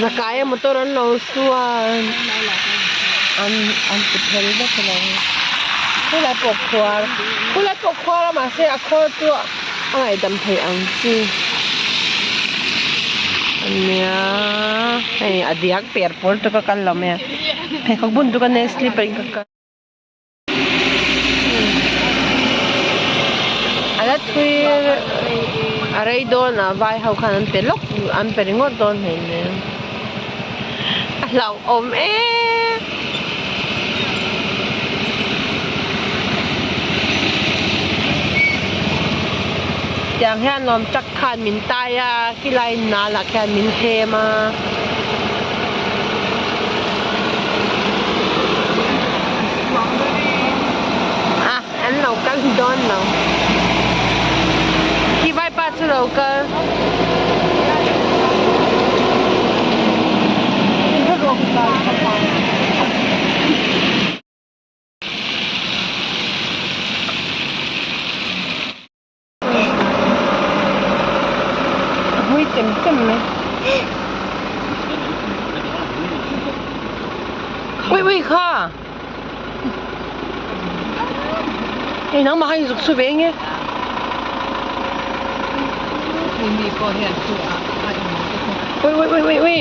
Zakai a motor an lo su a an an ti phel vek lo khulai pawh khuar khulai pawh khuar a mahse a khuar chu a ngaihdam theih ang chi ania hei a diak per pawr chu ka kal lo mai a pheikhawk bun chu ka nei slipper in ka kal. A la thui a rei dawn a vai ho khan an pe lawk an pe ringawt dawn hleinem a hlauhawm em. Tiang hian nuam tak khan min tai a khilai nal ah khian min hem a. A an lo kal dawn lo khi vaipa chu lo kal. A hmui chem chem mai. Ui ui kha. Hei nangmah kha in zuk chhu ve enge. Ui ui ui ui ui.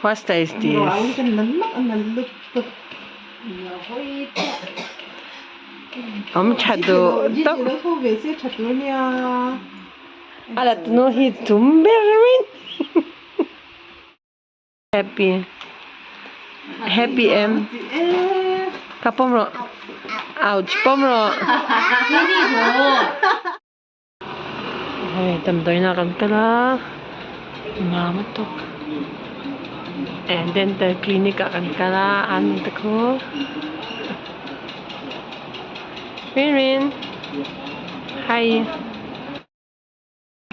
What is this? Awm tha duh tawp. A la tunu hi tum ber mai. Happy Happy em Ka pawm rawh Ouch pawm rawh Hei damdawiin ah kan kal a nuam a tawk dental clinic ah kan kal a an te khu Rin Rin Hi.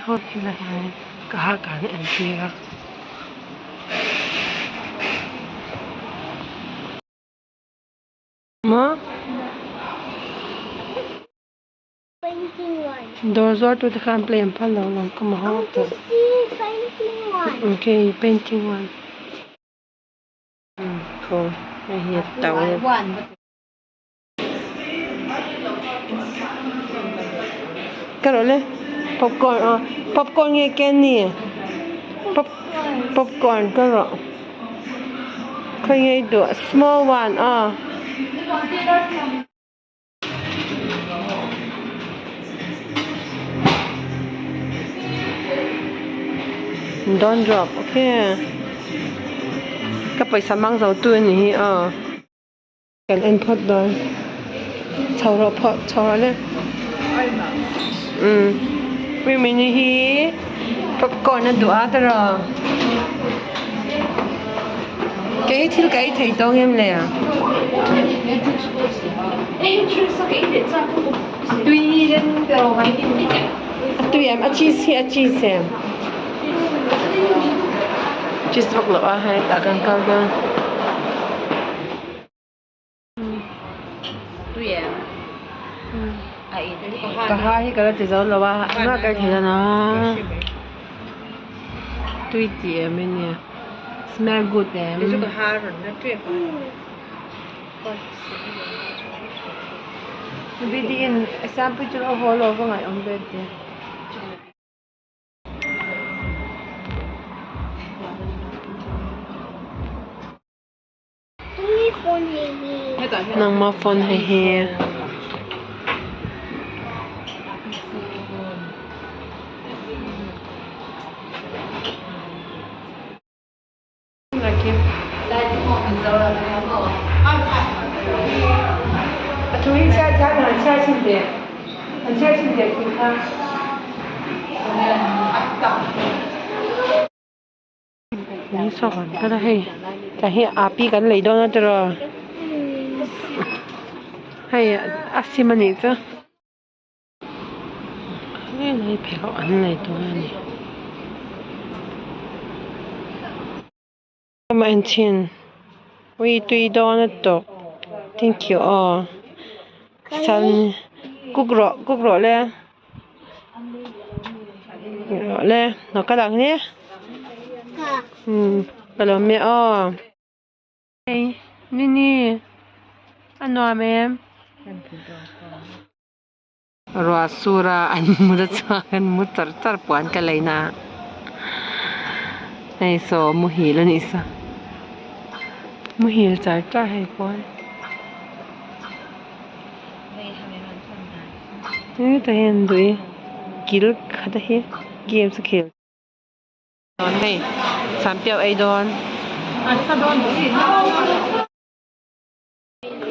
Ho thil ah hian ka hak an entir a. Maw? Dawr zuar tu te kha an play an phal lo lawm ka ma ho tawh. Okay, painting one. Khaw hei hi a to. Ka rawh le popcorn aw popcorn nge candy pop popcorn ka rawh khawi nge i duh small one aw. Don't drop okay ka pawisa mang zo tu a ni hi aw. Kan en phawt dawn chho rawh phawt chho rawh le umm Mimini hi popcorn a duh a ta rawh kei hi thil ka ei thei tawng em le a tui em a cheese hi a cheese em cheese vak loh a hei tah kan kal dawn. Ka ha hi ka la ti zo lo a engah ka thei dawn a tui ti em a nia smell good em. Bidin sample chu a haw lo va ngaih awm ve te. Nangma phone hei hi. Ni saw kan kal a hei tah hi api kan lei dawn a tiraw hei a sim a nih chu hei pheikhawk an lei dawn a ni. Amah en chhin ui tui dawn a tawp thank you aw san cook rawh cook rawh le rawh le lo kal ang hi umm ka lo hmeh aw. Hei nini a nuam em. Ruah sur a an mut a chuan an mu char char puan ka lei na a hei saw muhil a nih saw muhil char char hei pawn hetah hian duh i kil khat a hi games a khel. Hei sanpiau ei dawn.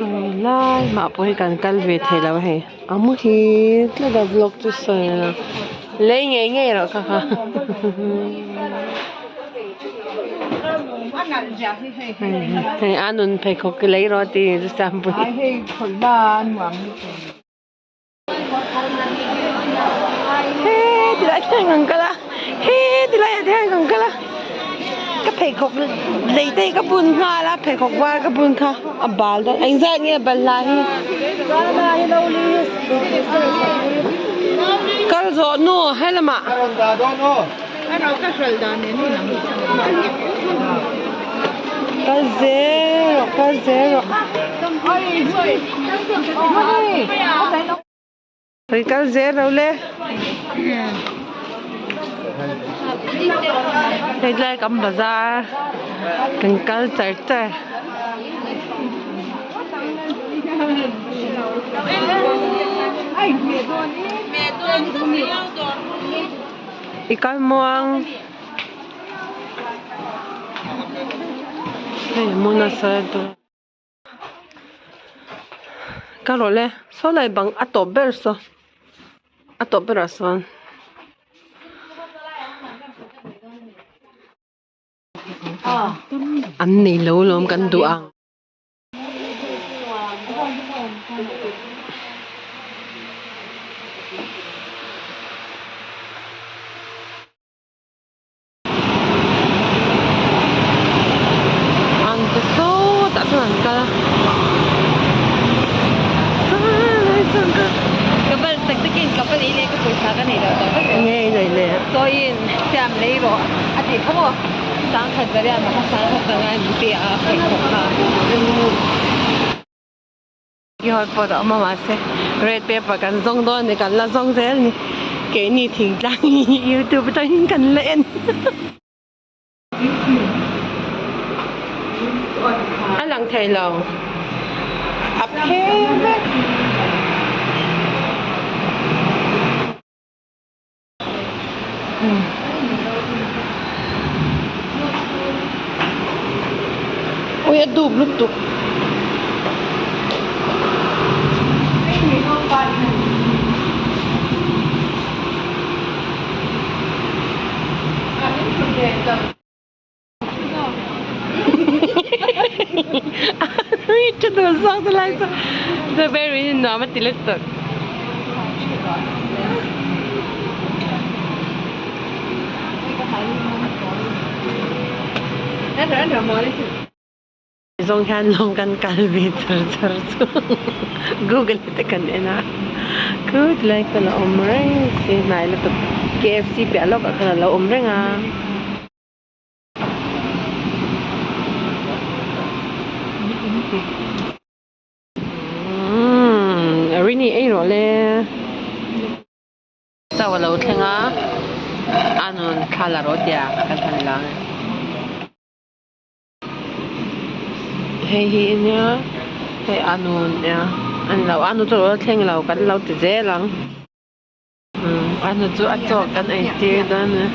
Khawi lai mah pawh hi kan kal ve thei lo a hei a muhil tlat a vlog chu sawi a lei ngei ngei rawh kha kha hei a nun pheikhawk ki lei rawh tih chu Sampui. He tilai hian kan kal a he tilai ah te hian kan kal a ka pheikhawk lei te hi ka bun nghal a pheikhawk var ka bun kha a bal dawn engzat nge balhla hi kal zawh hnu helamah. Kal zel rawh kal zel rawh. Ri kal zel lo le. Hei tlai kan bazar kan kal char char. I kal muang. Hei hmun nasa dawn. Ka rawh le saw lai bang a tawp ber saw a tawp berah sawn. An nei lo lawm kan duh ang. An ti sawtah chuan an kal a Ka bal tak takin ka bal ei leh ka pawisa ka nei lo tawh vek Nge i nei leh? Chawiin siam lei rawh a tih kha maw? Sangkhat zariah mah kha sangkhat zanga min pe a pheikhawk kha. I hawi pawh a awm a mahse red paper kan zawng dawn a ni kan la zawng zel a ni keini thingtlang hi youtube atangin kan la en a lang thei lo a phe vek. Ui a dup lutuk. Zawng hian lawng kan kal ve char char chu google te kan en a good lai khan a awm reng si hnai lutuk K_F_C piah lawkah khan a lo awm reng a. Rini ei rawh le. Chau a lo thleng a, a nun thla la rawh tia kan han lang e. Hei hi nia hei a nun nia a ni lo a nu chu a lo thleng lo kan lo ti zel ang. A nu chu a chaw kan ei tir dawn a.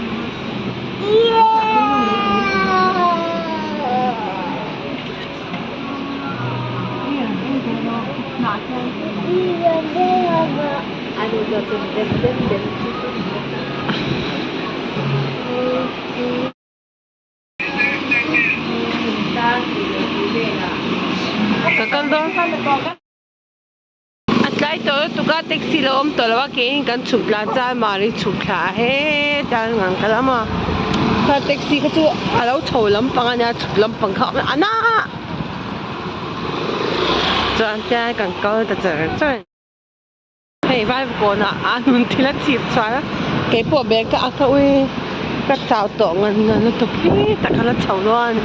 Ka kal dawn. A tlai tawh lutuk a taxi lo awm tawh lo a keiin kan chhuk thla chuan mahni chhuk thla a hetah an ngang kal a maw. Kha taxi kha chu a lo chho lampang a nia chhuk lampang kha a awm a na chuan tian kan kal ta char char a ni. Hei Vaivakawnah a nun thil a chhip chhuah a, keipawh bag ka ak a ui ka chau tawh ngan ngan lutuk hi tak kha la chho dawn a ni.